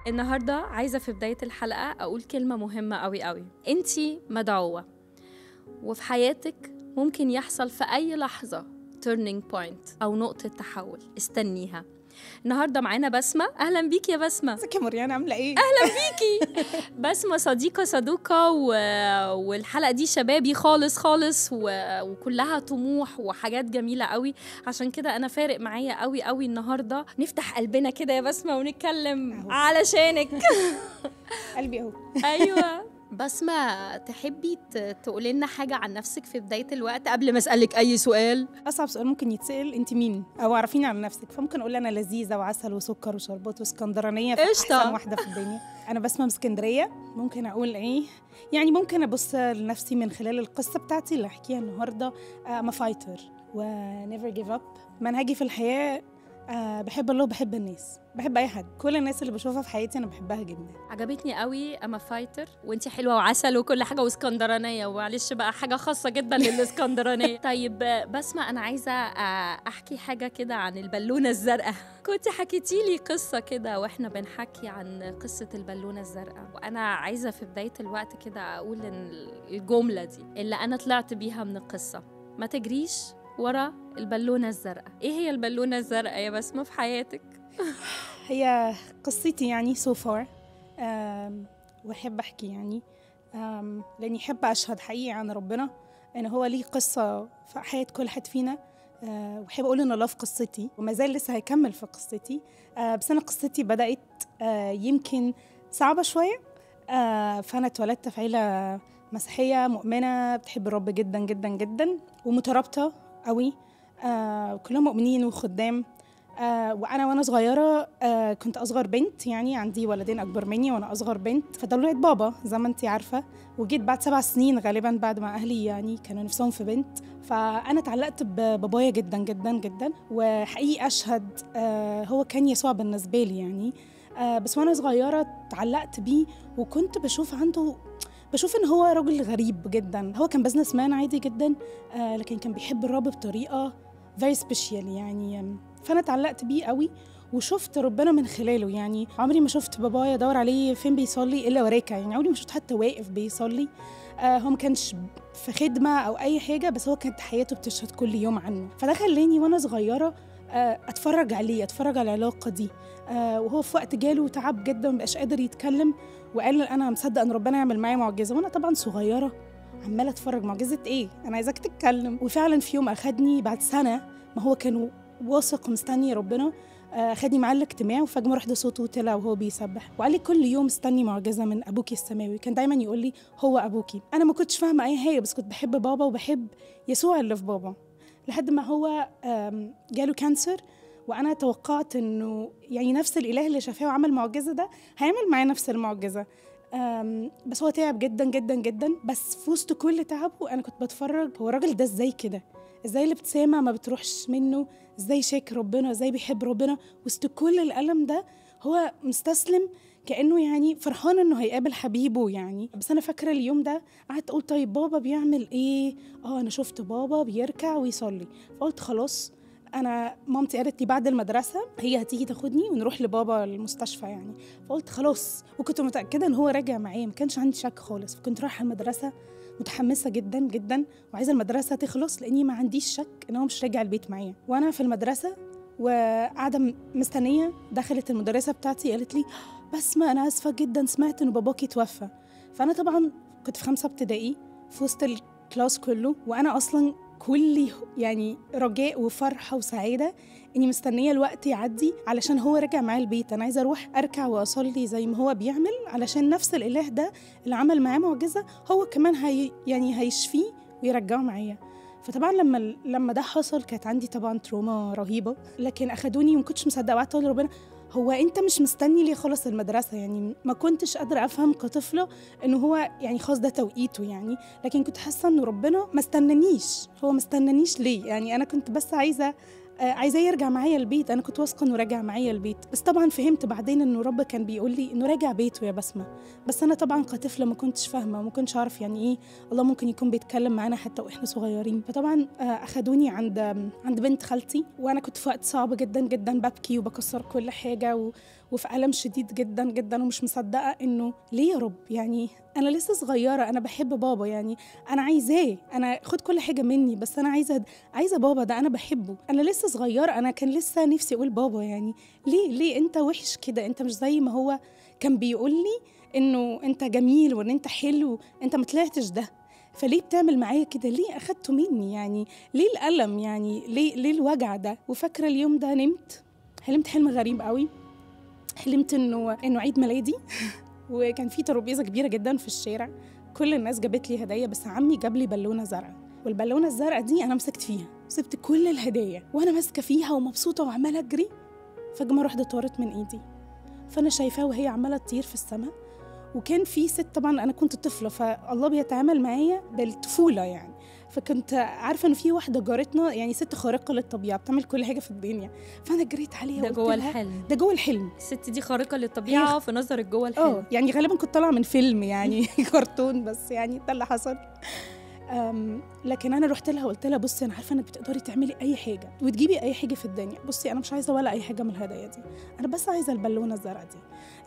النهاردة عايزة في بداية الحلقة أقول كلمة مهمة قوي قوي. انتي مدعوة، وفي حياتك ممكن يحصل في أي لحظة turning point أو نقطة تحول، استنيها. النهارده معانا بسمة. أهلا بيكي يا بسمة. ازيك يا مريان، عاملة ايه؟ أهلا بيكي. بسمة صديقة صدوقة، والحلقة دي شبابي خالص خالص، وكلها طموح وحاجات جميلة قوي. عشان كده أنا فارق معايا قوي قوي النهارده نفتح قلبنا كده يا بسمة ونتكلم علشانك. قلبي اهو. أيوة. بسمة، تحبي تقولي لنا حاجة عن نفسك في بداية الوقت قبل ما أسألك أي سؤال؟ أصعب سؤال ممكن يتسأل، أنت مين؟ أو عرفيني عن نفسك. فممكن أقول أنا لذيذة وعسل وسكر وشربات واسكندرانية، أحسن واحدة في الدنيا. أنا بسمة من اسكندرية. ممكن أقول إيه؟ يعني ممكن أبص لنفسي من خلال القصة بتاعتي اللي هحكيها النهاردة. I'm a fighter و never give up. منهجي في الحياة بحب الله وبحب الناس، بحب اي حد، كل الناس اللي بشوفها في حياتي انا بحبها جدا. عجبتني قوي I'm a fighter، وانتي حلوة وعسل وكل حاجة واسكندرانيه، ومعلش بقى حاجة خاصة جدا للاسكندرانيه. طيب بسمه، انا عايزه احكي حاجة كده عن البالونة الزرقاء. كنت حكيتي لي قصة كده واحنا بنحكي عن قصة البالونة الزرقاء، وانا عايزه في بداية الوقت كده اقول ان الجملة دي اللي انا طلعت بيها من القصة: ما تجريش ورا البالونة الزرقاء. ايه هي البالونة الزرقاء يا بسمة في حياتك؟ هي قصتي يعني so far، واحب احكي يعني، لاني احب اشهد حقيقي عن ربنا ان هو ليه قصة في حياة كل حد فينا. واحب اقول ان الله في قصتي وما زال لسه هيكمل في قصتي. بس انا قصتي بدأت يمكن صعبة شوية. فانا اتولدت في عيلة مسيحية مؤمنة بتحب الرب جدا جدا جدا ومترابطة قوي، كلهم مؤمنين وخدام. وانا صغيرة كنت اصغر بنت، يعني عندي ولدين اكبر مني وانا اصغر بنت، فدلعت بابا زي ما انت عارفه. وجيت بعد 7 سنين غالبا بعد ما اهلي يعني كانوا نفسهم في بنت، فانا اتعلقت ببابايا جدا جدا جدا، وحقيقي اشهد هو كان يسوع بالنسبة لي يعني. بس وانا صغيرة اتعلقت بيه، وكنت بشوف عنده، بشوف ان هو راجل غريب جدا. هو كان businessman عادي جدا، لكن كان بيحب الرب بطريقة very special يعني. فانا اتعلقت بيه قوي وشفت ربنا من خلاله. يعني عمري ما شفت بابايا ادور عليه فين بيصلي الا وراكع، يعني عمري ما شفت حتى واقف بيصلي. هو ما كانش في خدمة او اي حاجة، بس هو كانت حياته بتشهد كل يوم عنه. فده خلاني وانا صغيرة اتفرج عليه، اتفرج على العلاقة دي. وهو في وقت جاله تعب جدا ومبقاش قادر يتكلم، وقال انا مصدق ان ربنا يعمل معايا معجزه. وانا طبعا صغيرة عماله اتفرج، معجزه ايه؟ انا عايزاك تتكلم. وفعلا في يوم اخدني بعد سنة ما هو كان واثق ومستني ربنا، اخدني معاه الاجتماع، وفجأة رحت صوته طلع وهو بيسبح وقال لي كل يوم استني معجزه من ابوكي السماوي. كان دايما يقول لي هو ابوكي. انا ما كنتش فاهمه اي حاجة، بس كنت بحب بابا وبحب يسوع اللي في بابا. لحد ما هو جاله cancer، وانا توقعت انه يعني نفس الاله اللي شافاه وعمل معجزه ده هيعمل معاه نفس المعجزة. بس هو تعب جدا جدا جدا. بس في وسط كل تعبه انا كنت بتفرج هو الراجل ده ازاي كده، ازاي الابتسامة ما بتروحش منه، ازاي شاكر ربنا، ازاي بيحب ربنا وسط كل الالم ده. هو مستسلم كانه يعني فرحان انه هيقابل حبيبه يعني. بس انا فاكره اليوم ده قعدت اقول طيب بابا بيعمل ايه؟ انا شفت بابا بيركع ويصلي. فقلت خلاص، انا مامتي قالت لي بعد المدرسة هي هتيجي تاخدني ونروح لبابا المستشفى يعني. فقلت خلاص، وكنت متاكدة ان هو راجع معايا، ما كانش عندي شك خالص. فكنت رايحة المدرسة متحمسة جدا جدا وعايزه المدرسة تخلص، لاني ما عنديش شك ان هو مش راجع البيت معايا. وانا في المدرسة وقاعدة مستنيه، دخلت المدرسة بتاعتي قالت لي بسمة انا اسفه جدا، سمعت ان باباكي توفى. فانا طبعا كنت في 5 ابتدائي في وسط ال class كله، وانا اصلا كلي يعني رجاء وفرحه وسعادة اني مستنيه الوقت يعدي علشان هو راجع معايا البيت. انا عايزه اروح اركع واصلي زي ما هو بيعمل، علشان نفس الاله ده اللي عمل معاه معجزه هو كمان هي يعني هيشفيه ويرجعه معايا. فطبعا لما ده حصل كانت عندي طبعا trauma رهيبة، لكن اخدوني وما كنتش مصدقه. وقعدت اقول لربنا هو انت مش مستني ليه خلص المدرسة؟ يعني ما كنتش قادرة افهم كطفله انه هو يعني خلاص ده توقيته يعني، لكن كنت حاسه انه ربنا ما استنانيش، هو ما استنانيش ليه؟ يعني انا كنت بس عايزه يرجع معايا البيت، انا كنت واثقة انه راجع معايا البيت. بس طبعا فهمت بعدين انه رب كان بيقول لي انه راجع بيته يا بسمه، بس انا طبعا كطفله ما كنتش فاهمه وما كنتش اعرف يعني ايه الله ممكن يكون بيتكلم معانا حتى واحنا صغيرين. فطبعا اخدوني عند بنت خالتي، وانا كنت في وقت صعب جدا جدا، ببكي وبكسر كل حاجة وفي ألم شديد جدا جدا، ومش مصدقة إنه ليه يا رب، يعني أنا لسه صغيرة، أنا بحب بابا، يعني أنا عايزاه، أنا خد كل حاجة مني، بس أنا عايزة بابا ده، أنا بحبه، أنا لسه صغيرة، أنا كان لسه نفسي أقول بابا، يعني ليه أنت وحش كده، أنت مش زي ما هو كان بيقول لي إنه أنت جميل وإن أنت حلو، أنت ما طلعتش ده، فليه بتعمل معايا كده؟ ليه أخدته مني؟ يعني ليه الألم؟ يعني ليه الوجع ده؟ وفاكرة اليوم ده نمت، حلمت حلم غريب قوي. حلمت إنه عيد ميلادي وكان في ترابيزة كبيرة جدا في الشارع، كل الناس جابت لي هدايا، بس عمي جاب لي بالونة زرقاء، والبالونة الزرقاء دي أنا مسكت فيها، سبت كل الهدايا وأنا ماسكة فيها ومبسوطة وعمالة أجري. فجأة واحدة طارت من إيدي، فأنا شايفاها وهي عمالة تطير في السماء. وكان في ست، طبعا أنا كنت طفلة فالله بيتعامل معايا بالطفولة يعني، فكنت عارفة إن في واحدة جارتنا يعني ست خارقة للطبيعة بتعمل كل حاجة في الدنيا، فأنا جريت عليها. ده جوه الحلم؟ ده جوه الحلم. الست دي خارقة للطبيعة في نظرك جوه الحلم؟ يعني غالبا كنت طالعة من فيلم يعني كرتون، بس يعني ده اللي حصل. لكن أنا رحت لها وقلت لها بصي أنا عارفة إنك بتقدري تعملي أي حاجة وتجيبي أي حاجة في الدنيا، بصي أنا مش عايزة ولا أي حاجة من الهدايا دي، أنا بس عايزة البالونة الزرقاء دي.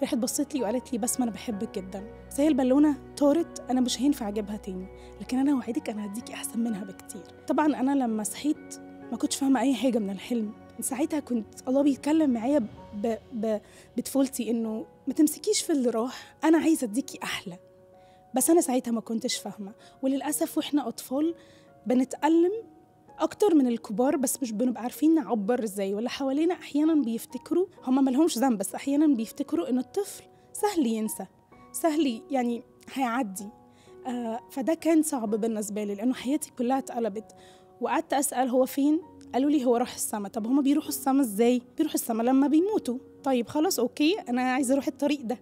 راحت بصت لي وقالت لي بس ما أنا بحبك جدا، بس هي البالونة طارت، أنا مش هينفع أجيبها تاني، لكن أنا وعدك أنا هديكي أحسن منها بكتير. طبعا أنا لما صحيت ما كنتش فاهمة أي حاجة من الحلم. ساعتها كنت الله بيتكلم معايا بطفولتي إنه ما تمسكيش في اللي راح، أنا عايزة أديكي أحلى. بس أنا ساعتها ما كنتش فاهمة، وللأسف وإحنا أطفال بنتألم أكتر من الكبار، بس مش بنبقى عارفين نعبر إزاي، ولا حوالينا أحياناً بيفتكروا، هما مالهمش ذنب، بس أحياناً بيفتكروا إن الطفل سهل ينسى، سهل يعني هيعدي. فده كان صعب بالنسبة لي لأنه حياتي كلها اتقلبت. وقعدت أسأل هو فين، قالوا لي هو راح السما. طب هما بيروحوا السما إزاي؟ بيروحوا السما لما بيموتوا. طيب خلاص okay، أنا عايزة أروح الطريق ده.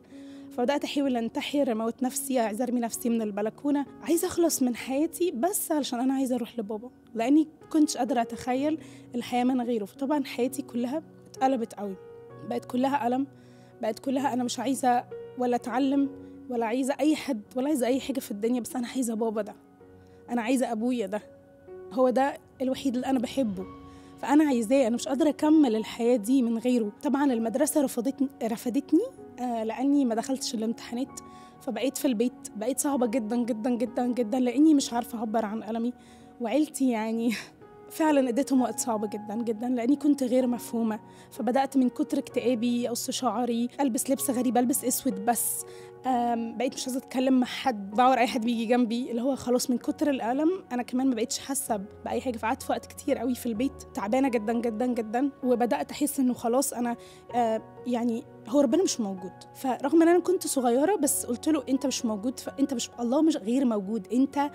فبدأت أحاول أنتحر، أموت نفسي، عايزة أرمي نفسي من البلكونة، عايزة أخلص من حياتي بس علشان أنا عايزة أروح لبابا، لأني كنتش قادرة أتخيل الحياة من غيره. فطبعا حياتي كلها اتقلبت قوي، بقت كلها ألم، بقت كلها أنا مش عايزة ولا أتعلم ولا عايزة أي حد ولا عايزة أي حاجة في الدنيا، بس أنا عايزة بابا ده، أنا عايزة أبويا ده، هو ده الوحيد اللي أنا بحبه، فأنا عايزاه، أنا مش قادرة أكمل الحياة دي من غيره. طبعا المدرسة رفضتني لأني ما دخلتش الامتحانات، فبقيت في البيت، بقيت صعبة جدا جدا جدا جدا لأني مش عارفة أعبر عن ألمي. وعيلتي يعني فعلا اديتهم وقت صعب جدا جدا لأني كنت غير مفهومة. فبدأت من كتر اكتئابي أقص شعري، ألبس لبس غريب، ألبس أسود بس، بقيت مش عايزة أتكلم مع حد، بعور أي حد بيجي جنبي، اللي هو خلاص من كتر الألم أنا كمان ما بقيتش حاسة بأي حاجة. فقعدت في وقت كتير قوي في البيت تعبانة جدا جدا جدا، وبدأت أحس إنه خلاص أنا يعني هو ربنا مش موجود. فرغم إن أنا كنت صغيرة بس قلت له أنت مش موجود، فأنت مش الله، مش غير موجود، أنت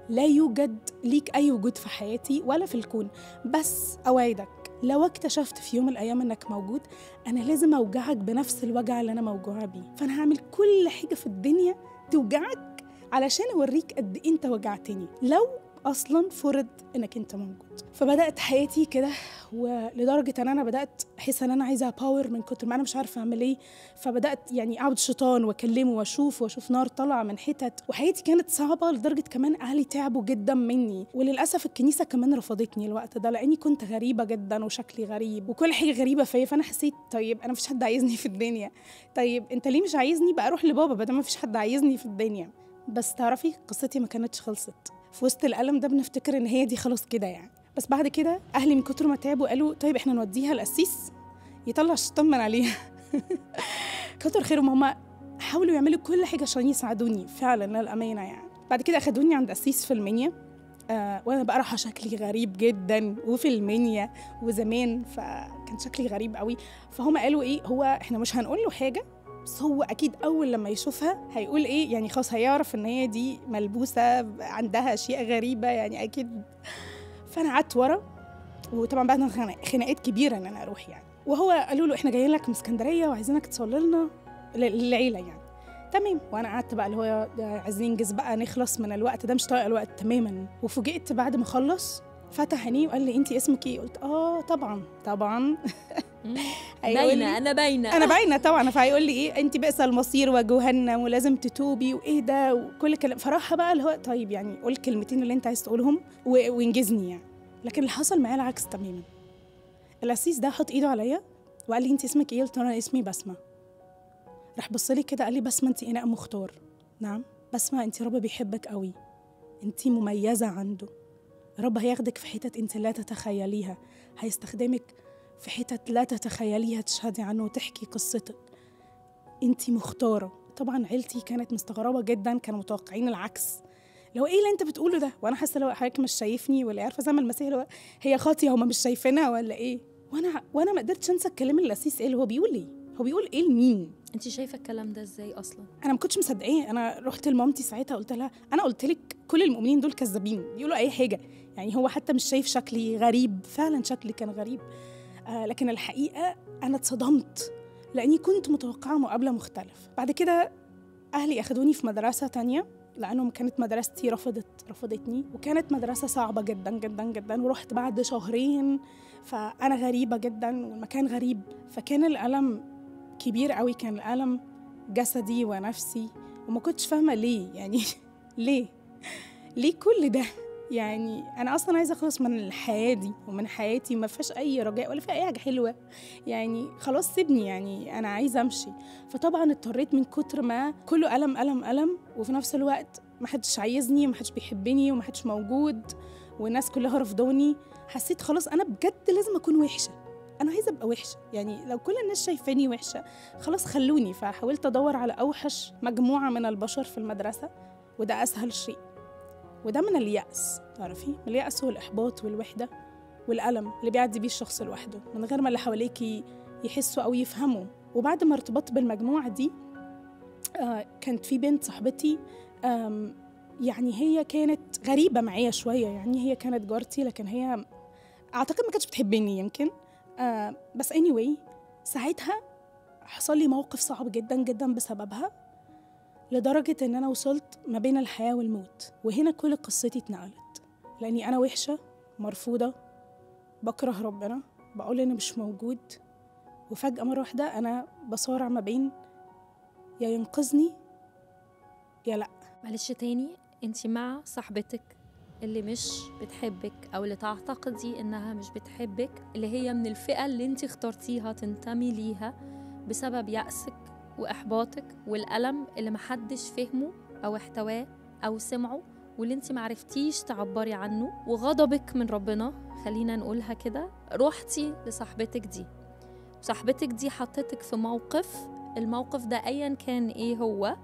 لا يوجد ليك أي وجود في حياتي ولا في الكون، بس أوعدك لو اكتشفت في يوم من الأيام إنك موجود أنا لازم أوجعك بنفس الوجع اللي أنا موجوعة بيه، فأنا هعمل كل حاجة في الدنيا توجعك علشان أوريك قد إيه أنت وجعتني، لو أصلاً فرض إنك أنت موجود. فبدأت حياتي كده، ولدرجة إن أنا بدأت أحس إن أنا عايزة power من كتر ما أنا مش عارفة أعمل إيه. فبدأت يعني أعبد الشيطان وأكلمه وأشوف نار طالعة من حتت، وحياتي كانت صعبة لدرجة كمان أهلي تعبوا جداً مني، وللأسف الكنيسة كمان رفضتني الوقت ده لأني كنت غريبة جداً وشكلي غريب وكل حاجة غريبة فيا. فأنا حسيت طيب أنا مفيش حد عايزني في الدنيا، طيب أنت ليه مش عايزني بقى أروح لبابا بدل ما فيش حد عايزني في الدنيا؟ بس تعرفي قصتي ما كانتش خلصت. في وسط الألم ده بنفتكر إن هي دي خلاص كده يعني، بس بعد كده أهلي من كتر ما تعبوا قالوا طيب إحنا نوديها القسيس يطلع الشيطان من عليها. كتر خيرهم هما حاولوا يعملوا كل حاجة عشان يساعدوني فعلا للأمانة يعني. بعد كده أخدوني عند قسيس في المنيا، وأنا بقى رايحة شكلي غريب جدا وفي المنيا وزمان، فكان شكلي غريب قوي. فهم قالوا إيه، هو إحنا مش هنقول له حاجة، بس هو أكيد أول لما يشوفها هيقول إيه، يعني خلاص هيعرف إن هي دي ملبوسة عندها أشياء غريبة يعني أكيد. فأنا قعدت ورا، وطبعا بعد خناقات كبيرة إن أنا أروح يعني، وهو قالوا له إحنا جايين لك من اسكندرية وعايزينك تصلي لنا للعيلة يعني. تمام. وأنا قعدت بقى اللي هو عايزين ننجز بقى نخلص من الوقت ده، مش طايقة الوقت تماما. وفوجئت بعد ما خلص فتح عينيه وقال لي أنتِ اسمك إيه؟ قلت آه طبعا طبعا. باينة، أنا باينة، أنا باينة طبعا. فهيقول لي إيه، أنت بئس المصير وجهنم ولازم تتوبي وإيه ده وكل كلام. فراحة بقى اللي هو طيب يعني قول الكلمتين اللي أنت عايز تقولهم وانجزني يعني. لكن اللي حصل معايا العكس تماما. القسيس ده حط إيده عليا وقال لي أنت اسمك إيه؟ قلت له أنا اسمي بسمة. راح بص لي كده قال لي بسمة انت اناء مختار. نعم بسمة، انت رب بيحبك قوي، انت مميزة عنده، رب هياخدك في حتت انت لا تتخيليها، هيستخدمك في حتت لا تتخيليها، تشهدي عنه وتحكي قصتك، انت مختارة. طبعا عيلتي كانت مستغربة جدا، كانوا متوقعين العكس، لو ايه اللي انت بتقوله ده؟ وانا حاسه لو حضرتك مش شايفني ولا عارفه زي ما المسيح لو هي خاطيه هما مش شايفينها ولا ايه. وانا ما قدرتش انسى الكلام اللي القسيس قاله. هو بيقول ايه؟ هو بيقول ايه لمين؟ انت شايفه الكلام ده ازاي اصلا؟ انا ما كنتش مصدقاه. انا رحت لمامتي ساعتها قلت لها، انا قلت لك كل المؤمنين دول كذابين، بيقولوا اي حاجة، يعني هو حتى مش شايف شكلي غريب. فعلا شكلي كان غريب، لكن الحقيقة انا اتصدمت لاني كنت متوقعه مقابله مختلفة. بعد كده اهلي اخدوني في مدرسه تانية، لأنه كانت مدرستي رفضتني، وكانت مدرسة صعبة جدا جدا جدا. ورحت بعد شهرين، فأنا غريبة جدا والمكان غريب، فكان الألم كبير قوي، كان الألم جسدي ونفسي، وما كنتش فاهمة ليه، يعني ليه كل ده؟ يعني أنا أصلا عايزة أخلص من الحياة دي ومن حياتي، ما فيهاش أي رجاء ولا فيها أي حاجة حلوة، يعني خلاص سيبني، يعني أنا عايزة أمشي. فطبعا اضطريت من كتر ما كله ألم ألم ألم، وفي نفس الوقت ما حدش عايزني وما حدش بيحبني وما حدش موجود والناس كلها رفضوني. حسيت خلاص أنا بجد لازم أكون وحشة، أنا عايزة أبقى وحشة، يعني لو كل الناس شايفاني وحشة خلاص خلوني. فحاولت أدور على أوحش مجموعة من البشر في المدرسة، وده أسهل شيء، وده من اليأس، تعرفي، من اليأس والإحباط والوحدة والألم اللي بيعدي بيه الشخص لوحده من غير ما اللي حواليكي يحسوا أو يفهموا. وبعد ما ارتبطت بالمجموعة دي، كانت في بنت صاحبتي، يعني هي كانت غريبة معايا شوية، يعني هي كانت جارتي، لكن هي أعتقد ما كانتش بتحبني يمكن، بس anyway ساعتها حصل لي موقف صعب جدا جدا بسببها، لدرجة إن أنا وصلت ما بين الحياة والموت. وهنا كل قصتي اتنقلت، لأني أنا وحشة، مرفوضة، بكره ربنا، بقول إنه مش موجود، وفجأة مرة واحدة أنا بصارع ما بين يا ينقذني يا لأ. معلش تاني، أنت مع صاحبتك اللي مش بتحبك أو اللي تعتقدي إنها مش بتحبك، اللي هي من الفئة اللي أنت اخترتيها تنتمي ليها بسبب يأسك وإحباطك والألم اللي محدش فهمه أو احتواه أو سمعه، واللي انت معرفتيش تعبري عنه، وغضبك من ربنا، خلينا نقولها كده. روحتي لصاحبتك دي، صاحبتك دي حطتك في موقف، الموقف ده أيا كان إيه هو،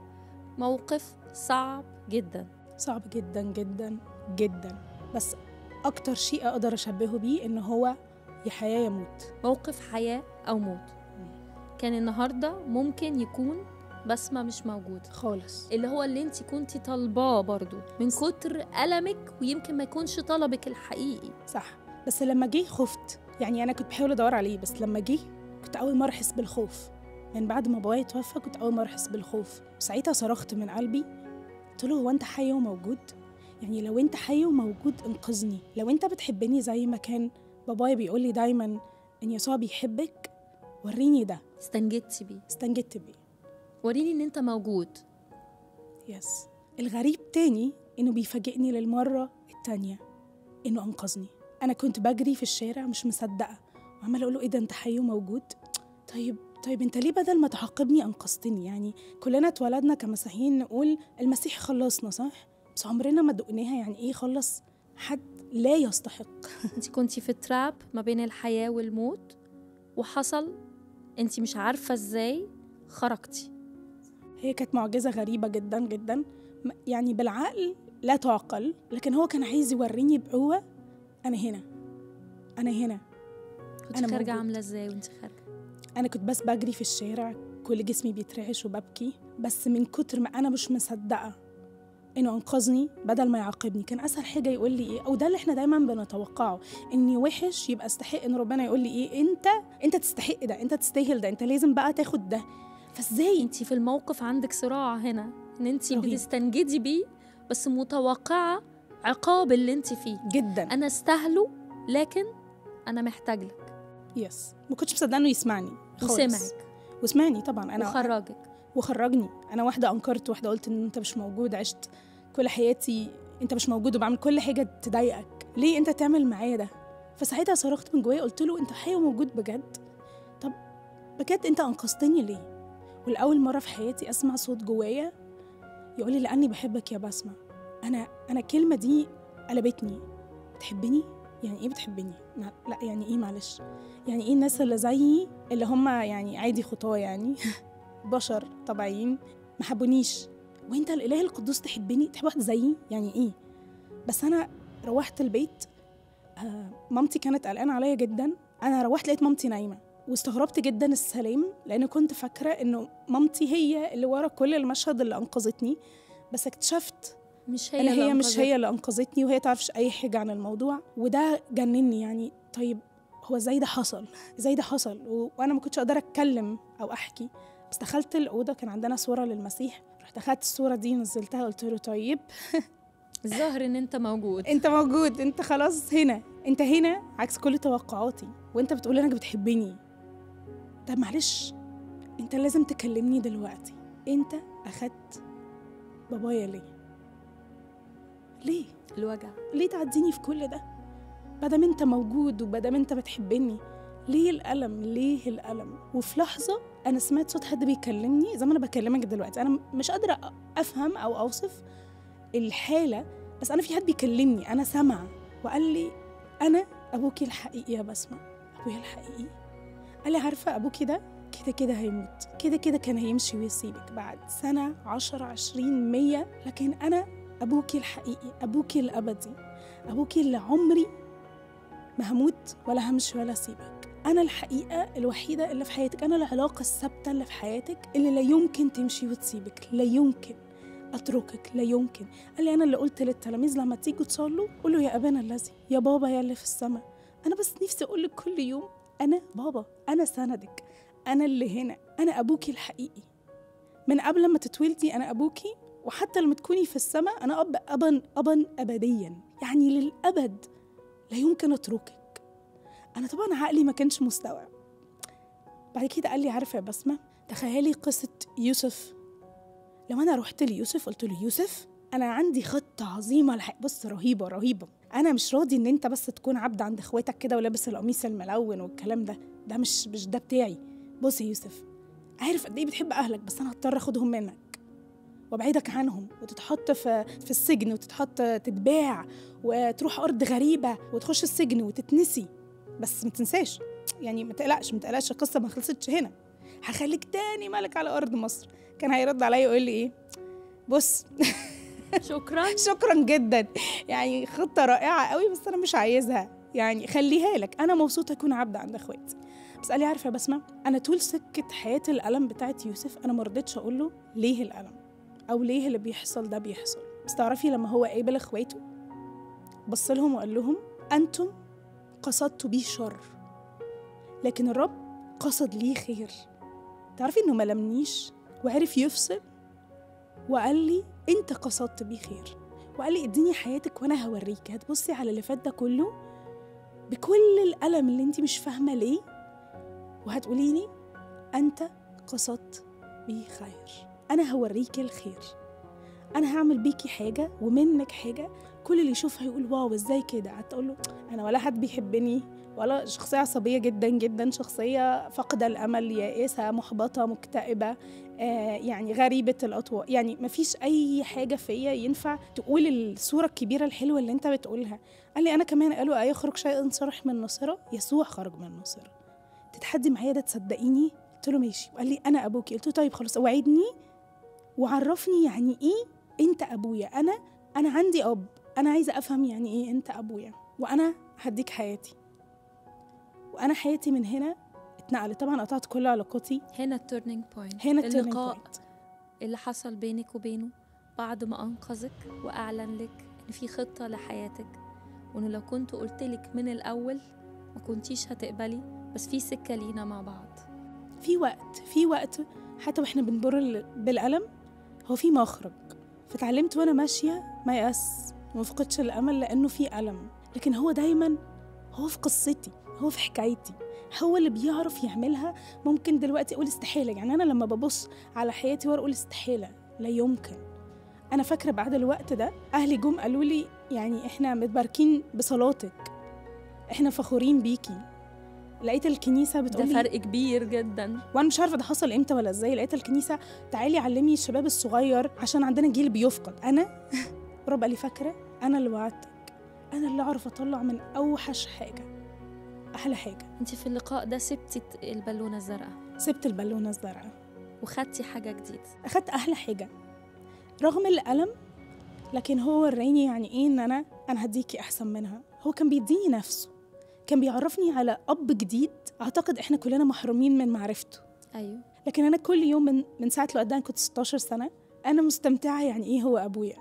موقف صعب جدا، صعب جدا جدا جدا، بس أكتر شيء أقدر أشبهه بيه إن هو يا حياة يا موت، موقف حياة أو موت. كان النهارده ممكن يكون بسمة مش موجودة خالص، اللي هو اللي انت كنتي طالباه برضو من كتر ألمك، ويمكن ما يكونش طلبك الحقيقي. صح، بس لما جه خفت، يعني أنا كنت بحاول أدور عليه، بس لما جه كنت أول مرة أحس بالخوف من بعد ما بابايا توفى، كنت أول مرة أحس بالخوف. ساعتها صرخت من قلبي، قلت له هو أنت حي وموجود؟ يعني لو أنت حي وموجود انقذني، لو أنت بتحبني زي ما كان بابايا بيقول لي دايما إن يسوع بيحبك، وريني ده. استنجدتي بيه، استنجدت بيه، وريني ان انت موجود. yes. الغريب تاني انه بيفاجئني للمرة التانية انه انقذني. انا كنت بجري في الشارع مش مصدقه، وعماله اقول له ايه ده انت حي وموجود؟ طيب انت ليه بدل ما تعاقبني انقذتني؟ يعني كلنا اتولدنا كمسيحيين نقول المسيح خلصنا، صح؟ بس عمرنا ما دقناها يعني ايه خلص حد لا يستحق. انت كنتي في تراب ما بين الحياة والموت، وحصل انت مش عارفه ازاي خرجتي. هي كانت معجزه غريبة جدا جدا، يعني بالعقل لا تعقل، لكن هو كان عايز يوريني بقوة انا هنا، انا هنا. كنت خارجه عامله ازاي وانت خارجه؟ انا كنت بس بجري في الشارع، كل جسمي بيترعش وببكي، بس من كتر ما انا مش مصدقه انه انقذني بدل ما يعاقبني. كان اسهل حاجة يقول لي ايه، او ده اللي احنا دايما بنتوقعه، اني وحش يبقى استحق ان ربنا يقول لي ايه، انت تستحق ده، انت تستاهل ده، انت لازم بقى تاخد ده. فازاي انت في الموقف عندك صراع هنا، ان انت بتستنجدي بيه بس متوقعه عقاب اللي انت فيه جدا، انا استاهله لكن انا محتاج لك. yes، ما كنتش مصدقه انه يسمعني خالص. وسمعك، وسمعني طبعا، انا وخرجني. انا واحدة انكرت، واحدة قلت ان انت مش موجود، عشت كل حياتي انت مش موجود وبعمل كل حاجة تضايقك، ليه انت تعمل معايا ده؟ فساعتها صرخت من جوايا قلت له انت حي وموجود بجد؟ طب بجد انت انقذتني ليه؟ والأول مرة في حياتي أسمع صوت جوايا يقولي لأني بحبك يا بسمة. أنا الكلمة دي قلبتني. بتحبني؟ يعني إيه بتحبني؟ لا يعني إيه معلش؟ يعني إيه الناس اللي زيي اللي هم يعني عادي خطاة يعني بشر طبيعيين ما حبونيش، وإنت الإله القدوس تحبني؟ تحب واحد زيي؟ يعني إيه؟ بس أنا روحت البيت، مامتي كانت قلقانة عليا جدا. أنا روحت لقيت مامتي نايمة، واستغربت جدا السلام، لأن كنت فاكرة إنه مامتي هي اللي ورا كل المشهد اللي أنقذتني، بس اكتشفت مش هي اللي مش هي اللي أنقذتني، وهي تعرفش أي حاجة عن الموضوع. وده جنني يعني. طيب هو إزاي ده حصل؟ إزاي ده حصل؟ وأنا ما كنتش أقدر أتكلم أو أحكي. بس دخلت الأوضة، كان عندنا صورة للمسيح، رحت أخدت الصورة دي نزلتها، قلت له طيب الظاهر إن أنت موجود، أنت موجود، أنت خلاص هنا، أنت هنا عكس كل توقعاتي، وأنت بتقول إنك بتحبني. طب معلش أنت لازم تكلمني دلوقتي، أنت أخدت بابايا ليه؟ ليه؟ الوجع ليه تعديني في كل ده؟ بدل انت موجود وبدل انت بتحبني، ليه الألم؟ ليه الألم؟ وفي لحظة أنا سمعت صوت حد بيكلمني زي ما أنا بكلمك دلوقتي، أنا مش قادرة أفهم أو أوصف الحالة، بس أنا في حد بيكلمني، أنا سامعة، وقال لي أنا أبوكي الحقيقي يا بسمة. أبويا الحقيقي؟ قال لي عارفة أبوكي ده كده كده هيموت، كده كده كان هيمشي ويسيبك بعد سنة 10 20 100، لكن أنا أبوكي الحقيقي، أبوكي الأبدي، أبوكي اللي عمري ما هموت ولا همشي ولا أسيبك. أنا الحقيقة الوحيدة اللي في حياتك، أنا العلاقة الثابتة اللي في حياتك اللي لا يمكن تمشي وتسيبك، لا يمكن أتركك، لا يمكن. قال لي أنا اللي قلت للتلاميذ لما تيجوا تصلوا قولوا يا أبانا الذي، يا بابا يا اللي في السماء. أنا بس نفسي أقول لك كل يوم أنا بابا، أنا سندك، أنا اللي هنا، أنا أبوكي الحقيقي. من قبل ما تتولدي أنا أبوكي، وحتى لما تكوني في السماء أنا أب أبا أبا أبديا، يعني للأبد لا يمكن أتركك. أنا طبعا عقلي ما كانش مستوعب. بعد كده قال لي عارفة يا بسمة، تخيلي قصة يوسف، لو أنا رحت ليوسف قلت له يوسف أنا عندي خطة عظيمة، بص رهيبة رهيبة، أنا مش راضي إن أنت بس تكون عبد عند إخواتك كده ولابس القميص الملون والكلام ده، ده مش ده بتاعي. بص يا يوسف، عارف قد إيه بتحب أهلك، بس أنا هضطر أخدهم منك وابعدك عنهم، وتتحط في السجن، وتتحط تتباع، وتروح أرض غريبة، وتخش السجن وتتنسي. بس ما تنساش يعني، ما تقلقش ما تقلقش، القصة ما خلصتش هنا، هخليك تاني ملك على أرض مصر. كان هيرد عليا يقول لي إيه؟ بص شكرا شكرا جدا، يعني خطة رائعة قوي، بس أنا مش عايزها، يعني خليها لك، أنا مبسوطة أكون عبد عند إخواتي. بس قال لي عارفة يا بسمة، أنا طول سكة حياة الألم بتاعت يوسف أنا ما رضيتش أقول له ليه الألم أو ليه اللي بيحصل ده بيحصل. بس تعرفي لما هو قابل إخواته بص لهم وقال لهم أنتم قصدتوا بيه شر، لكن الرب قصد ليه خير. تعرفي إنه ما لمنيش وعرف يفصل، وقال لي أنت قصدت بيه خير، وقال لي اديني حياتك وأنا هوريك. هتبصي على اللي فات ده كله بكل الألم اللي أنت مش فاهمة ليه، وهتقولي لي أنت قصدت بيه خير، أنا هوريك الخير، أنا هعمل بيكي حاجة ومنك حاجة كل اللي يشوفها يقول واو إزاي كده. قعدت أقول له أنا ولا حد بيحبني، ولا شخصية عصبية جدا جدا، شخصية فاقدة الأمل، يائسة، محبطة، مكتئبة، يعني غريبة الأطوار، يعني مفيش أي حاجة فيا ينفع تقول الصورة الكبيرة الحلوة اللي أنت بتقولها. قال لي أنا كمان. قالوا أيخرج شيء صرح من الناصرة؟ يسوع خرج من الناصرة. تتحدي معايا ده تصدقيني؟ قلت له ماشي. وقال لي أنا أبوكي. قلت له طيب خلاص وعدني وعرفني يعني إيه أنت أبويا، أنا عندي أب، أنا عايزة أفهم يعني إيه أنت أبويا، وأنا هديك حياتي. وأنا حياتي من هنا اتنقلت. طبعا قطعت كل علاقاتي. هنا ال turning point، هنا ال turning اللقاء point اللي حصل بينك وبينه بعد ما أنقذك وأعلن لك إن في خطة لحياتك، وإنه لو كنت قلت لك من الأول ما كنتيش هتقبلي، بس في سكة لينا مع بعض. في وقت حتى وإحنا بنمر بالألم هو في مخرج. فتعلمت وأنا ماشية ما يأس وما فقدش الأمل، لأنه في ألم، لكن هو دايما هو في قصتي، هو في حكايتي، هو اللي بيعرف يعملها. ممكن دلوقتي أقول استحالة، يعني أنا لما ببص على حياتي ورا أقول استحالة، لا يمكن. أنا فاكرة بعد الوقت ده أهلي جم قالوا لي يعني إحنا متباركين بصلاتك، إحنا فخورين بيكي. لقيت الكنيسة بتقول ده فرق كبير جدا، وانا مش عارفه ده حصل امتى ولا ازاي. لقيت الكنيسة تعالي علمي الشباب الصغير عشان عندنا جيل بيفقد. انا رب قال لي فاكره انا اللي وعدتك، انا اللي اعرف اطلع من اوحش حاجة احلى حاجة. انت في اللقاء ده سبتي البالونة الزرقاء؟ سبت البالونة الزرقاء وخدتي حاجة جديدة، اخدت احلى حاجة رغم الالم، لكن هو وراني يعني ايه ان انا هديكي احسن منها. هو كان بيديني نفسه، كان بيعرفني على اب جديد اعتقد احنا كلنا محرومين من معرفته. ايوه. لكن انا كل يوم من ساعة الوقت ده، انا كنت 16 سنة، انا مستمتعه يعني ايه هو ابويا.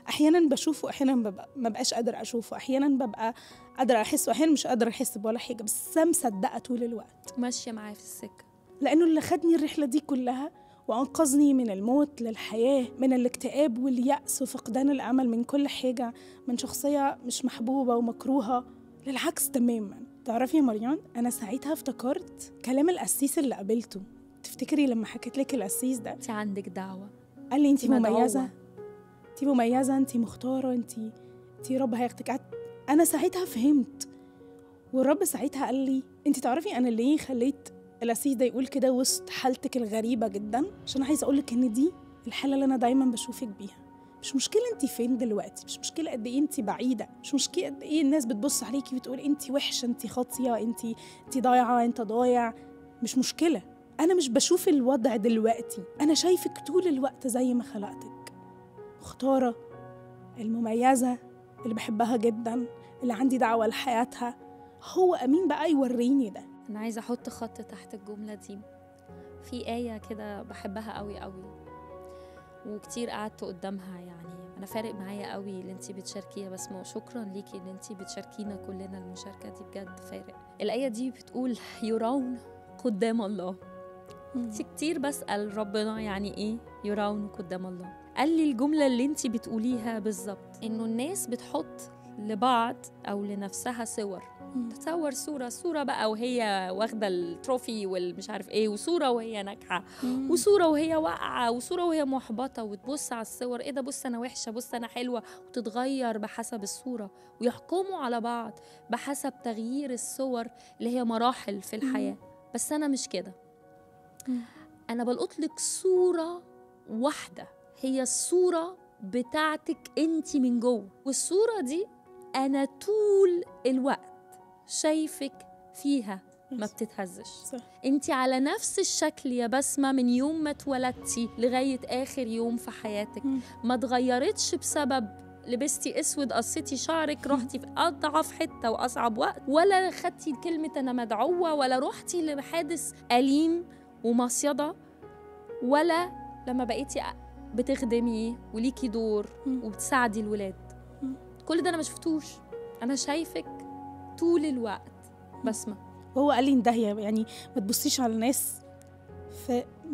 احيانا بشوفه، احيانا ببقى ما بقاش قادرة اشوفه، احيانا ببقى قادرة احسه، احيانا مش قادرة احس بولا حاجة، بس مصدقه طول الوقت ماشية معاه في السكة، لانه اللي خدني الرحلة دي كلها وأنقذني من الموت للحياة، من الاكتئاب واليأس وفقدان الأمل، من كل حاجة، من شخصية مش محبوبة ومكروهة للعكس تماما. تعرفي يا مريان، أنا ساعتها افتكرت كلام القسيس اللي قابلته. تفتكري لما حكيت لك القسيس ده؟ أنت عندك دعوة. قال لي أنت مميزة، أنت مميزة، أنت مختارة، أنت رب هياخدك. أنا ساعتها فهمت، والرب ساعتها قال لي أنت تعرفي أنا ليه خليت القسيس ده يقول كده وسط حالتك الغريبة جدا؟ عشان عايزة أقولك إن دي الحالة اللي أنا دايما بشوفك بيها. مش مشكلة أنت فين دلوقتي، مش مشكلة قد إيه أنت بعيدة، مش مشكلة قد إيه الناس بتبص عليكي وتقول أنت وحشة، أنت خاطية، أنت ضايعة، أنت ضايع. مش مشكلة، أنا مش بشوف الوضع دلوقتي، أنا شايفك طول الوقت زي ما خلقتك، مختارة، المميزة، اللي بحبها جدا، اللي عندي دعوة لحياتها. هو أمين بقى يوريني ده. أنا عايزة أحط خط تحت الجملة دي. في آية كده بحبها قوي قوي وكتير قعدت قدامها، يعني أنا فارق معايا قوي اللي انتي بتشاركيها بسمة، شكرا ليكي إن انتي بتشاركينا كلنا المشاركة دي، بجد فارق. الآية دي بتقول يرون قدام الله. كتير بسأل ربنا يعني إيه يرون قدام الله؟ قال لي الجملة اللي انتي بتقوليها بالظبط، إنه الناس بتحط لبعض أو لنفسها صور، تصور صورة بقى وهي واخدة التروفي والمش عارف ايه، وصورة وهي ناجحة، وصورة وهي واقعة، وصورة وهي محبطة، وتبص على الصور ايه ده، بص انا وحشة، بص انا حلوة، وتتغير بحسب الصورة، ويحكموا على بعض بحسب تغيير الصور اللي هي مراحل في الحياة. بس انا مش كده، انا بلقط لك صورة واحدة، هي الصورة بتاعتك انت من جوه، والصورة دي انا طول الوقت شايفك فيها، ما بتتهزش. انت على نفس الشكل يا بسمة من يوم ما اتولدتي لغاية آخر يوم في حياتك، ما اتغيرتش بسبب لبستي اسود، قصيتي شعرك، رحتي في اضعف حتة واصعب وقت، ولا خدتي كلمة انا مدعوة، ولا رحتي لحادث أليم ومصيدة، ولا لما بقيتي بتخدمي وليكي دور وبتساعدي الولاد. كل ده انا ما شفتوش، انا شايفك طول الوقت بسمة. وهو قال لي اندهي، يعني ما تبصيش على الناس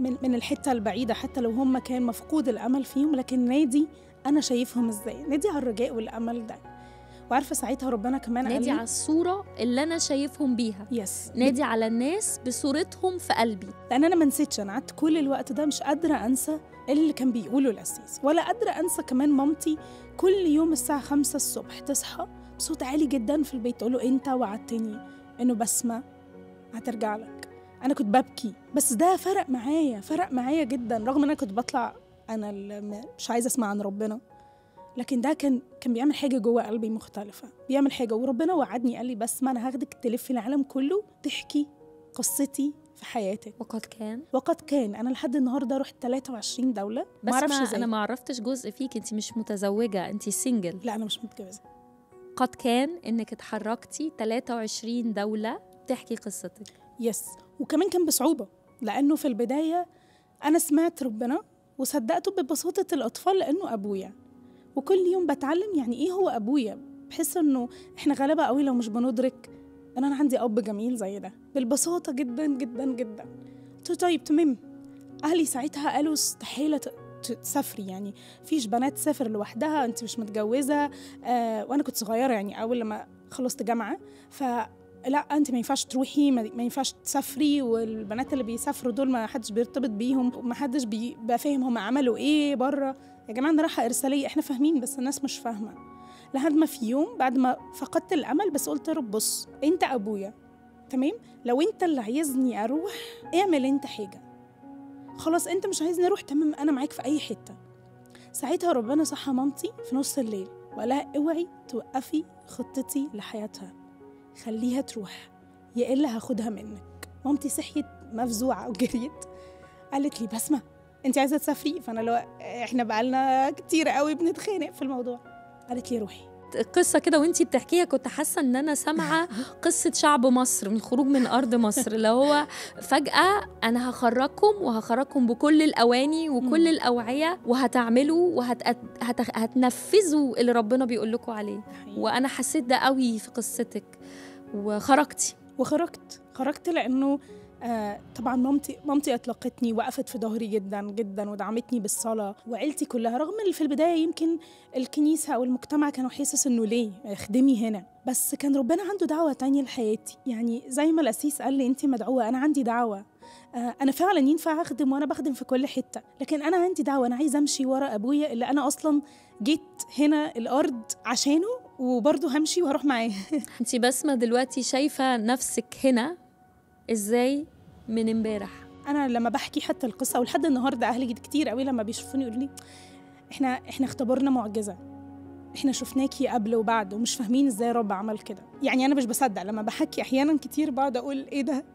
من الحتة البعيدة، حتى لو هم كان مفقود الأمل فيهم، لكن نادي أنا شايفهم إزاي، نادي على الرجاء والأمل ده. وعارفة ساعتها ربنا كمان قال نادي على الصورة اللي أنا شايفهم بيها. yes. نادي على الناس بصورتهم في قلبي، لأن أنا ما نسيتش، أنا قعدت كل الوقت ده مش قادرة أنسى اللي كان بيقوله القسيس، ولا قادرة أنسى كمان مامتي كل يوم الساعة 5 الصبح تصحى بصوت عالي جدا في البيت تقوله انت وعدتني انه بسمة هترجع لك. انا كنت ببكي، بس ده فرق معايا، فرق معايا جدا، رغم ان انا كنت بطلع انا مش عايزه اسمع عن ربنا، لكن ده كان بيعمل حاجة جوه قلبي مختلفة، بيعمل حاجة. وربنا وعدني قال لي بسمة انا هاخدك تلفي العالم كله تحكي قصتي في حياتك. وقد كان، وقد كان. انا لحد النهارده رحت 23 دولة. ما اعرفش ازاي، انا ما عرفتش جزء فيك، انت مش متزوجة، انت single. لا انا مش متجوزة. قد كان انك اتحركتي 23 دولة تحكي قصتك. yes. وكمان كان بصعوبة، لأنه في البداية أنا سمعت ربنا وصدقته ببساطة الأطفال لأنه أبويا، وكل يوم بتعلم يعني إيه هو أبويا. بحس إنه إحنا غلابة قوي لو مش بندرك إن أنا عندي أب جميل زي ده، بالبساطة جدا جدا جدا. قلت طيب تمام. أهلي ساعتها قالوا استحالة تسافري، يعني فيش بنات تسافر لوحدها، انت مش متجوزة. وانا كنت صغيرة يعني اول لما خلصت جامعه، فلا انت ما ينفعش تروحي، ما ينفعش تسافري، والبنات اللي بيسافروا دول ما حدش بيرتبط بيهم، وما حدش بيبقى فاهم هم عملوا ايه بره. يا جماعة انا رايحة ارسالية، احنا فاهمين بس الناس مش فاهمه. لحد ما في يوم بعد ما فقدت الامل، بس قلت يا رب بص انت ابويا، تمام، لو انت اللي عايزني اروح اعمل انت حاجة، خلاص انت مش عايزني اروح، تمام انا معاك في اي حتة. ساعتها ربنا صحى مامتي في نص الليل وقالها اوعي توقفي خطتي لحياتها، خليها تروح يا الا هاخدها منك. مامتي صحيت مفزوعه وجريت قالت لي بسمه انت عايزه تسافري؟ فانا لو احنا بقالنا كتير قوي بنتخانق في الموضوع. قالت لي روحي. قصة كده وانتي بتحكيها كنت حاسة ان انا سامعة قصة شعب مصر من الخروج من ارض مصر، اللي هو فجأة انا هخرجكم وهخرجكم بكل الاواني وكل الاوعية، وهتعملوا وهتنفذوا اللي ربنا بيقول لكم عليه. وانا حسيت ده قوي في قصتك، وخرجتي. وخرجت لانه طبعا مامتي اطلقتني، وقفت في ظهري جدا جدا ودعمتني بالصلاة، وعيلتي كلها، رغم ان في البداية يمكن الكنيسة او المجتمع كانوا حاسس انه ليه اخدمي هنا، بس كان ربنا عنده دعوه تانية لحياتي. يعني زي ما القسيس قال لي انت مدعوه، انا عندي دعوه. انا فعلا ينفع اخدم وانا بخدم في كل حتة، لكن انا عندي دعوه، انا عايزه امشي ورا ابويا اللي انا اصلا جيت هنا الارض عشانه، وبرضه همشي وهروح معاه. انت بسمه دلوقتي شايفه نفسك هنا ازاي من امبارح؟ انا لما بحكي حتى القصة ولحد النهارده اهلي كتير قوي لما بيشوفوني يقولوا لي احنا اختبرنا معجزه، احنا شفناكي قبل وبعد ومش فاهمين ازاي رب عمل كده. يعني انا مش بصدق لما بحكي، احيانا كتير بقعد اقول ايه ده،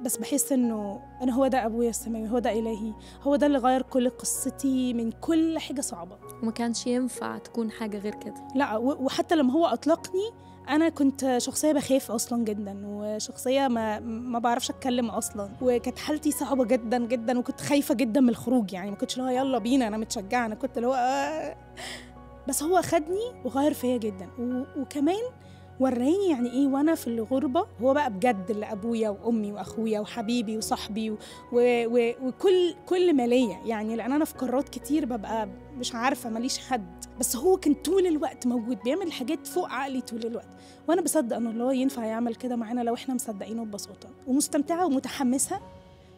بس بحس انه انا هو ده ابويا السماوي، هو ده الهي، هو ده اللي غير كل قصتي من كل حاجة صعبة، وما كانش ينفع تكون حاجة غير كده. لا، وحتى لما هو اطلقني أنا كنت شخصية بخاف أصلاً جداً، وشخصية ما بعرفش أتكلم أصلاً، وكانت حالتي صعبة جداً جداً، وكنت خايفة جداً من الخروج. يعني ما كنتش اللي هو يلا بينا أنا متشجعة، أنا كنت اللي هو بس هو خدني وغير فيا جداً، وكمان وراني يعني إيه وأنا في الغربة. هو بقى بجد اللي أبويا وأمي وأخويا وحبيبي وصاحبي وكل ما ليا، يعني لأن أنا في قرارات كتير ببقى مش عارفة، ماليش حد، بس هو كان طول الوقت موجود، بيعمل حاجات فوق عقلي طول الوقت. وأنا بصدق أن الله ينفع يعمل كده معانا لو إحنا مصدقينه ببساطة، ومستمتعة ومتحمسة،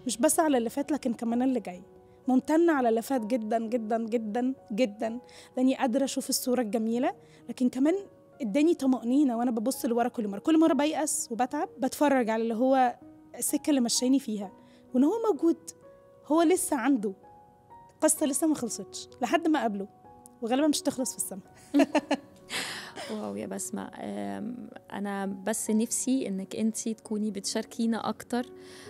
مش بس على اللي فات لكن كمان اللي جاي. ممتنة على اللي فات جدا جدا جدا جدا، لأني قادرة أشوف الصورة الجميلة، لكن كمان اداني طمأنينة وانا ببص لورا. كل مرة بيأس وبتعب بتفرج على اللي هو السكة اللي مشاني فيها، وان هو موجود، هو لسه عنده قصة لسه ما خلصتش لحد ما قابله، وغالبا مش تخلص في السما. واو يا بسمة، أنا بس نفسي إنك أنتي تكوني بتشاركينا أكتر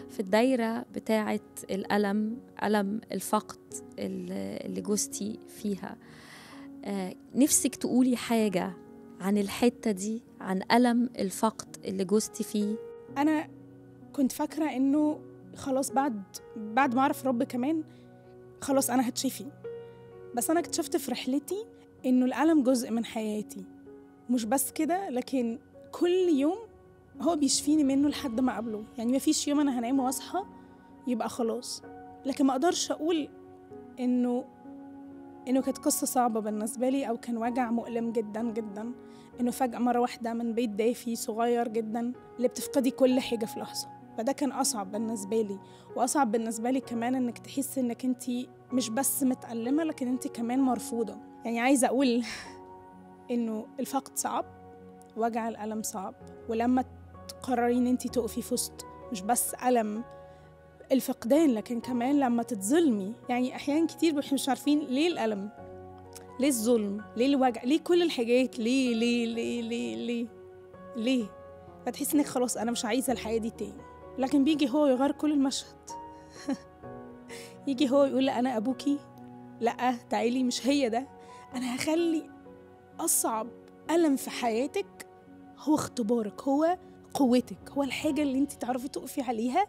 في الدايرة بتاعة الألم، ألم الفقد اللي جوزتي فيها. نفسك تقولي حاجة عن الحتة دي، عن ألم الفقد اللي جوزتي فيه؟ أنا كنت فاكرة إنه خلاص بعد ما أعرف رب كمان خلاص أنا هتشفي، بس أنا اكتشفت في رحلتي إنه الألم جزء من حياتي، مش بس كده، لكن كل يوم هو بيشفيني منه لحد ما أقابله. يعني ما فيش يوم أنا هنام وأصحى يبقى خلاص، لكن ما أقدرش أقول إنه كانت قصة صعبة بالنسبة لي أو كان وجع مؤلم جدا جدا، إنه فجأة مرة واحدة من بيت دافي صغير جدا اللي بتفقدي كل حاجة في لحظة. فده كان أصعب بالنسبة لي، وأصعب بالنسبة لي كمان إنك تحسي إنك أنت مش بس متألمة لكن أنت كمان مرفوضة. يعني عايزة أقول إنه الفقد صعب، وجع الألم صعب، ولما تقرري إن أنت تقفي في وسط مش بس ألم الفقدان لكن كمان لما تتظلمي. يعني أحيان كتير احنا مش عارفين ليه الألم، ليه الظلم، ليه الوجع، ليه كل الحاجات، ليه ليه ليه ليه ليه ليه، فتحس إنك خلاص أنا مش عايزة الحياة دي تاني. لكن بيجي هو يغير كل المشهد. يجي هو يقول لا أنا أبوكي، لا تعالي مش هي ده، أنا هخلي أصعب ألم في حياتك هو اختبارك، هو قوتك، هو الحاجة اللي انت تعرفي تقفي عليها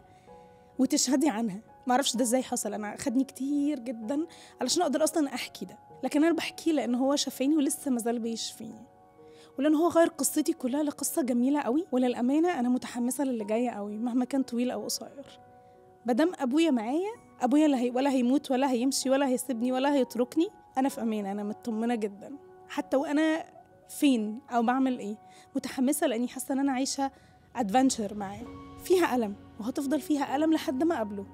وتشهدي عنها. ما اعرفش ده ازاي حصل، انا خدني كتير جدا علشان اقدر اصلا احكي ده، لكن انا بحكي لان هو شافيني ولسه مازال بيشفيني، ولان هو غير قصتي كلها لقصة جميلة قوي. وللامانة انا متحمسة للي جاية قوي مهما كان طويل او قصير. مادام ابويا معايا، ابويا لا ولا هيموت ولا هيمشي ولا هيسيبني ولا هيتركني، انا في امان، انا مطمنه جدا حتى وانا فين او بعمل ايه. متحمسة لاني حاسه ان انا عايشه ادفنتشر معاه، فيها ألم وهتفضل فيها ألم لحد ما أقابله،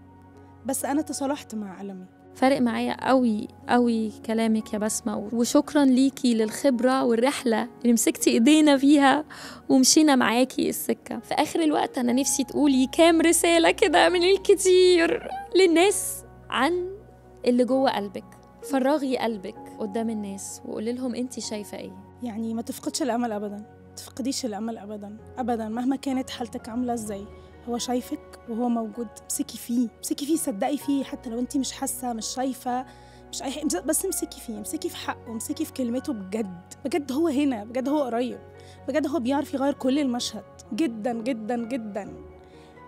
بس أنا تصالحت مع ألمي. فارق معايا قوي قوي كلامك يا بسمة، وشكرا ليكي للخبرة والرحلة اللي مسكتي ايدينا فيها ومشينا معاكي السكة. في آخر الوقت أنا نفسي تقولي كام رسالة كده من الكتير للناس عن اللي جوه قلبك. فرغي قلبك قدام الناس وقولي لهم انت شايفة ايه. يعني ما تفقدش الأمل أبدا، ما تفقديش الأمل أبدا أبدا، مهما كانت حالتك عاملة ازاي، هو شايفك وهو موجود. امسكي فيه، امسكي فيه، صدقي فيه، حتى لو انت مش حاسه، مش شايفه، مش اي حاجة، بس امسكي فيه، امسكي في حقه، امسكي في كلمته. بجد بجد هو هنا، بجد هو قريب، بجد هو بيعرف يغير كل المشهد جدا جدا جدا.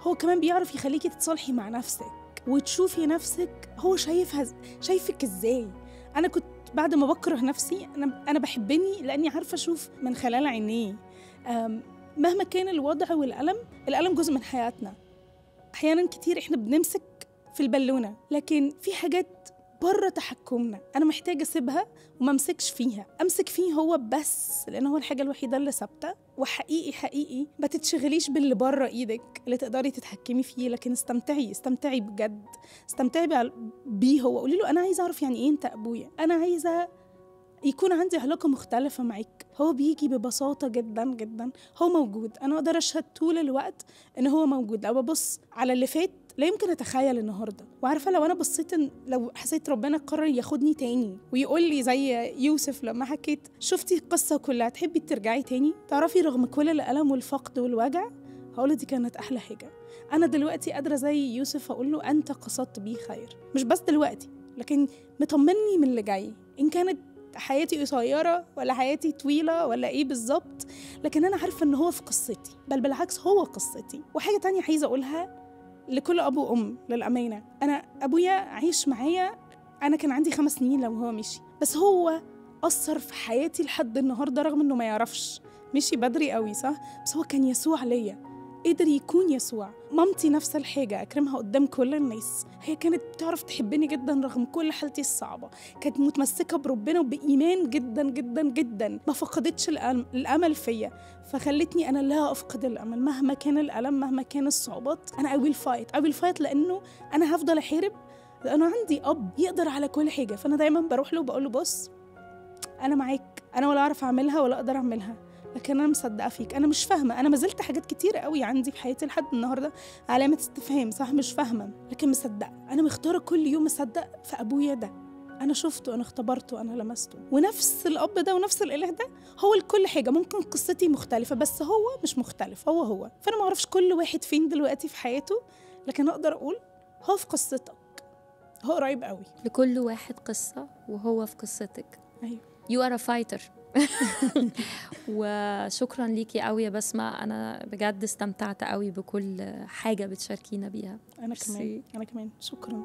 هو كمان بيعرف يخليكي تتصالحي مع نفسك وتشوفي نفسك هو شايفها، شايفك ازاي. انا كنت بعد ما بكره نفسي انا بحبني لاني عارفه اشوف من خلال عينيه. مهما كان الوضع والألم، الألم جزء من حياتنا. أحياناً كتير إحنا بنمسك في البالونة، لكن في حاجات بره تحكمنا أنا محتاجة أسيبها وما أمسكش فيها، أمسك فيه هو بس، لأن هو الحاجة الوحيدة اللي ثابتة. وحقيقي حقيقي ما تتشغليش باللي بره إيدك اللي تقدري تتحكمي فيه، لكن استمتعي، استمتعي بجد، استمتعي بيه هو. قولي له أنا عايزة أعرف يعني إيه أنت أبويا، أنا عايزة يكون عندي علاقة مختلفة معاك. هو بيجي ببساطة جدا جدا، هو موجود، أنا أقدر أشهد طول الوقت إن هو موجود. لو ببص على اللي فات لا يمكن أتخيل النهاردة. وعارفة لو أنا بصيت، لو حسيت ربنا قرر ياخدني تاني ويقول لي زي يوسف لما حكيت، شفتي القصة كلها، تحبي ترجعي تاني؟ تعرفي رغم كل الألم والفقد والوجع، هقول دي كانت أحلى حاجة. أنا دلوقتي قادرة زي يوسف أقول له أنت قصدت بيه خير، مش بس دلوقتي، لكن مطمني من اللي جاي، إن كانت حياتي قصيرة ولا حياتي طويلة ولا إيه بالظبط، لكن أنا عارفة إن هو في قصتي، بل بالعكس هو قصتي. وحاجة تانية عايزة أقولها لكل أب وأم للأمانة، أنا أبويا عايش معايا، أنا كان عندي 5 سنين لو هو مشي، بس هو أثر في حياتي لحد النهاردة رغم إنه ما يعرفش، مشي بدري قوي صح، بس هو كان يسوع ليا، قدر يكون يسوع. مامتي نفس الحاجة، أكرمها قدام كل الناس، هي كانت بتعرف تحبني جدا رغم كل حالتي الصعبة، كانت متمسكة بربنا وبإيمان جدا جدا جدا، ما فقدتش الأمل فيا، فخلتني أنا لا أفقد الأمل مهما كان الألم، مهما كان الصعوبات. أنا I will fight، I will fight، لأنه أنا هفضل أحارب، لأنه عندي أب يقدر على كل حاجة. فأنا دايما بروح له وبقول له بص أنا معاك، أنا ولا أعرف أعملها ولا أقدر أعملها، لكن أنا مصدقة فيك. أنا مش فاهمة، أنا ما زلت حاجات كتيرة قوي عندي في حياتي لحد النهاردة علامة استفهام، صح مش فاهمة، لكن مصدقة. أنا مختارة كل يوم أصدق في أبويا ده، أنا شفته، أنا اختبرته، أنا لمسته، ونفس الأب ده ونفس الإله ده هو لكل حاجة. ممكن قصتي مختلفة بس هو مش مختلف، هو هو. فأنا ما أعرفش كل واحد فين دلوقتي في حياته، لكن أقدر أقول هو في قصتك، هو قريب قوي. لكل واحد قصة وهو في قصتك. أيوه. You are a fighter. وشكرا ليكي قوي يا بسمة، انا بجد استمتعت قوي بكل حاجة بتشاركينا بيها. انا كمان، انا كمان شكرا.